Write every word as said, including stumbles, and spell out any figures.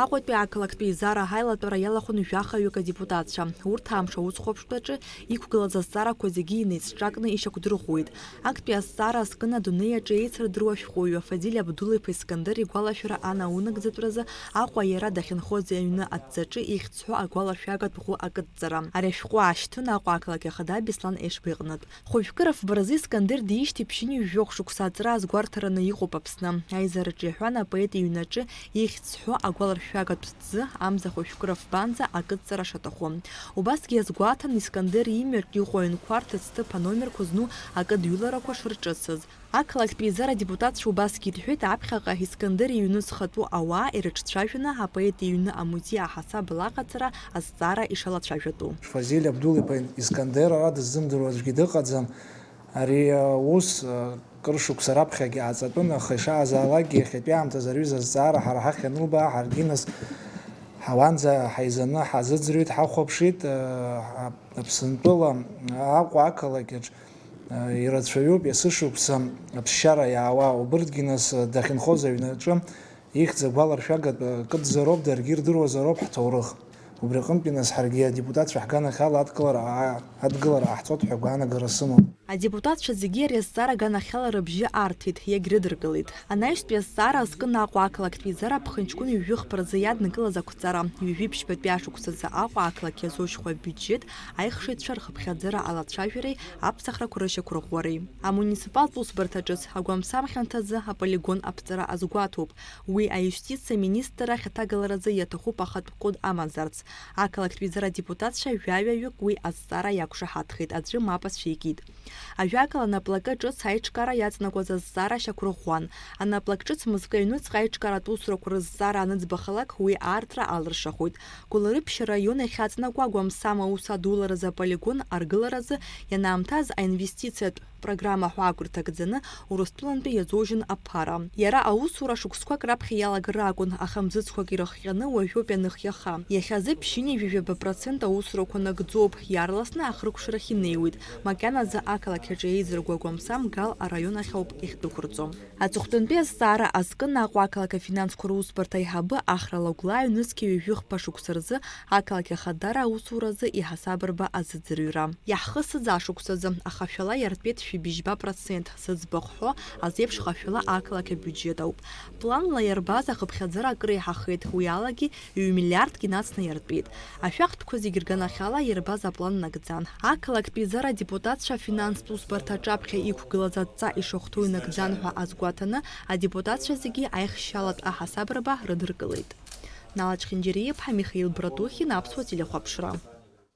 Аҟәатәи ақалақьтә еизара аилатәара иалахәын жәахаҩык адепутатцәа. Урҭ амш аусхәаԥштәаҿы иқәгылаз азҵаарақәа зегьы инеицҿакны ишьақәдырӷәӷәеит. Актәи азҵаара азкын адунеи аҿы еицырдыруа ашәҟәыҩҩы Фазиль Абдул-иԥа Искандер игәалашәара анаунагӡатәразы Аҟәа иара дахьынхоз аҩны аҭӡаҿы ихьӡ зҳәо агәалашәагатә ӷәы акыдҵара. Ари ашәҟәы аашьҭын Аҟәа ақалақь ахада Беслан Ешба иҟнытә. Хәажәкыра фба рзы Искандер диижьҭеи ԥшьынҩажәи жәохә шықәса аҵра азгәарҭараны иҟоуп Аԥсны. Аизараҿы иаҳәан апоет иҩнаҿы ихьӡ зҳәо агәаларшәагатә ҭӡы амза хәажәкыра фбанӡа акыдҵара шаҭаху. Убасгьы иазгәаҭан Искандер имҩаҿ иҟоу аҩнқәа рҭыӡҭыԥ аномерқәа зну акыдҩыларақәа шырҿыцыз. Ақалақьтә еизара адепутатцәа убасгьы ирҳәеит, аԥхьаҟа Искандер иҩны зхатәу ауаа ирыҿцәажәаны апоет иҩны амузеи аҳасабала аҟаҵара азҵаара ишалацәажәатәу. Фазиль Абдул-иԥа Искандер ара дыззымдыруа аӡәгьы дыҟаӡам. Ари аус, а, кыр шықәса раԥхьагьы ааҵатәын, аха ишаазаалакгьы иахьатәи аамҭазы ари азҵаара ҳара ҳахь ианылбаа, ҳаргьы нас ҳауанӡа ҳаизаны ҳазыӡырҩит, ҳахәаԥшит, а, а, Аԥсынтәыла Аҟәа ақалақь аҿы, а, ирацәаҩуп есышықәса аԥсшьара иаауа, убырҭгьы нас дахьынхоз аҩнаҿы ихьӡ агәаларшәагатә, а, кыдзароуп, даргьы ирдыруазароуп ҳҭоурых. Убри аҟынтәи нас ҳаргьы адепутатцәа ҳганахьала адгылара ҟа-, адгылара ҟаҳҵоит ҳәа агәаанагара сымоуп. Адепутатцәа зегьы ари азҵаара аганахьала рыбжьы арҭеит, иагьрыдыркылеит. Анаҩстәи азҵаара азкын Аҟәа ақалақьтә еизара аԥхынҷкәын ҩажәихԥа рзы иаднакылаз ақәҵара, ҩажәи ԥшьбатәи ашықәсазы Аҟәа ақалақь иазошьхәа абиуџьет аихшыҩцәа рхыԥхьаӡара алацәажәареи аԥсахрақәа рышьақәырӷәӷәареи. Амуниципалтә усбарҭа ҿыц агәамсам хьанҭазы аполигон аԥҵара азгәаҭоуп. Уи аиустициа министр ахь аҭагаларазы иаҭахуп ахатә код амазарц. Ақалақьтә еизара адепутатцәа жәаҩаҩык уи азҵаара иақәшаҳаҭхеит, аӡәы мап ацәикит. Ажәакала, анаплакы ҿыц аиҿкаара иаҵанакуаз азҵаара шьақәырӷәӷәан. Анаплак ҿыц мызкы аҩнуҵҟа аиҿкааратә усурақәа рызҵаара анызбахалак, уи аартра алыршахоит. Гәылрыԥшь араион иахьаҵанакуа агәамсам аус адуларазы аполигон аргыларазы ианаамҭаз аинвестициатә программа ҳәа агәра ҭагӡаны Урыстәылантәи иазожьын аԥара. Иара аусура шықәсқәак раԥхьа иалагар акәын, аха мзызқәак ирыхҟьаны уажәоуп ианыхиаха. Иахьазы ԥшьынҩажәи жәаба процент аусурақәа нагӡоуп, иаарласны ахыркәшарахь инеиуеит, макьаназы ақалақь аҿы еизырго агәамсам Гал араион ахь ауп иахьдәықәырҵо. Аҵыхәтәантәи азҵаара азкын Аҟәа ақалақь афинансқәа русбарҭа аиҳабы Ахра Лагәлаа ҩнызқьи ҩажәи хԥа шықәса рзы ақалақь ахадара аусуразы иҳасабырба азыӡырҩра. Иаҳхысыз ашықәсазы ахашәала иартәеит шәибжьба процент, зыӡбахә ҳәо азеиԥш хашәала ақалақь абиуџьет ауп. Планла иарбаз ахыԥхьаӡара акыр еиҳахеит, уи алагьы ҩ-миллиардк инацны иартәеит. Ашәахтәқәа зегьы рганахьала иарбаз аплан нагӡан. Ақалақьтә еизара адепутатцәа афинанстә усбарҭа аҿаԥхьа иқәгылаз адҵа ишахәҭоу инагӡан ҳәа азгәаҭаны, адепутатцәа зегьы аихшьалатә аҳасабырба рыдыркылеит. Нала Чхинџьариа-иԥҳа, Михаил Братухин, Аԥсуа телехәаԥшра.